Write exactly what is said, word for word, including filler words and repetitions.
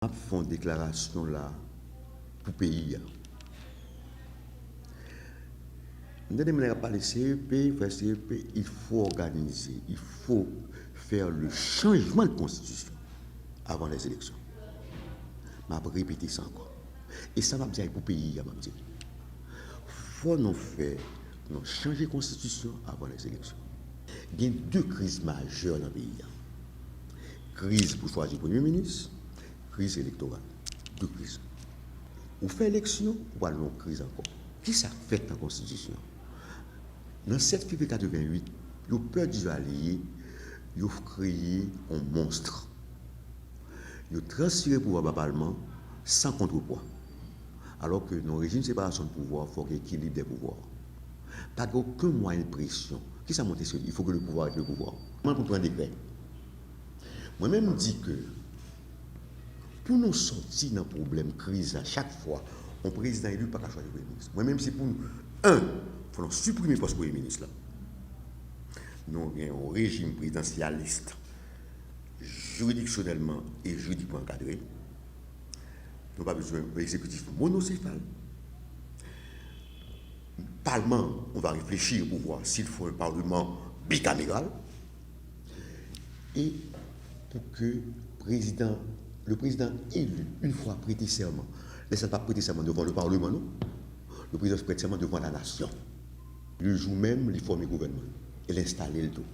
M ap fè yon deklarasyon la pou peyi a. M tande moun ap pale C E P, frè C E P, il faut organiser, il faut faire le changement de constitution avant les élections. M ap repete sa ankò. E sa m ap di a pou peyi a, m ap di. Fò nou fè, nou chanje konstitisyon avan les élections. Gen de kriz majè nan peyi a. Kriz pou chwazi premye minis, kriz elektoral. De kriz. Ou fè eleksyon, ou pral nan yon kriz ankò. Kisa k fèt nan konstitisyon? Nan sèt fevriye katreventuit, yo pèdi Duvalier, yo kreye yon monstr. Yo transfere pouvwa ba palman san kontrepwa. Alò ke nan yon rejim separasyon de pouvwa, fòk gen ekilib de pouvwa. Pa gen okenn mwayen de presyon. Kisa monte sou li? Il faut que le pouvoir reste le pouvoir. Mwen pou pran dekrè. Mwen menm m di ke pou nou sòti nan pwoblèm kriz la, chak fwa yon prezidan eli pa ka chwazi premye minis. Mwen menm se pou nou, en, fò nou siprime pòs premye minis la. Nou gen yon rejim prezidansyalis jiridiksyonèlman e jiridikman ankadre. Nou pa bezwen yon egzekitif monosefal. Palman, on va réfléchir pour voir s'il faut un parlement bicamiral. Et pour que président, le président élu, une fois prêté serment, lè sa l pa prêté serment devant le Parlement, non. Le président prête serment devant la nation. Le jou menm, li fòme gouvènman. E l enstale l tou.